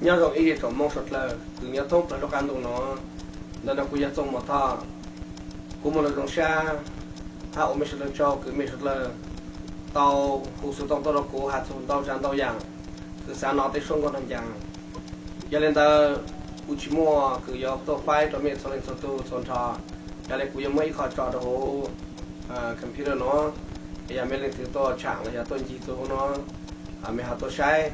Nyob zoo ib tsoom Hmoob suav dlawg kws nyob thoob plaws lub qab ntuj no. Ntawm no kuv yog Txooj Mos Thoj. Kuv muaj lus zoo sab hab ua mej suav dlawg tsaug kws mej suav dlawg tau hu xov tooj tuaj rau kuv has txug ntau tsav ntau yaam kws xaav nov tej suab nkauj nraag ncaas. Yog le ntawd, kuv tsis muaj kws yuav tuaj faib rau mej txhua leej txhua tug txhua nrho. Yog le kuv yuav muab ib qho tso rau huv computer nuav, yog mej leej twg tuaj tshaam los yog tuaj ncig txug huv nuav, mej ho tuaj saib,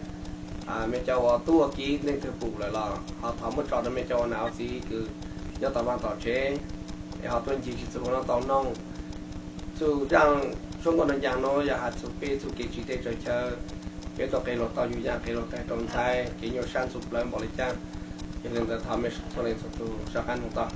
mej cov uas tub ua kiv leej twg pum lawm los ho thov muab tso rau mej cov ua nam ua txiv kws nyob tom vaaj tom tsev, es ho tuaj ncig txug huv nuav tau noog txug zaaj suab nkauj nraag ncaas nuav yog has txug peb txuj kev tsiv teb tsaws chaw, peb tuaj qev lug tau yug yaaj qev lug taig rau ntxhais, kev nyuaj sab ntxhov plawv npaum le caag. Yog le ntawd thov mej txhua leej txhua tug sab qab ntuj tau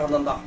ntau ntau.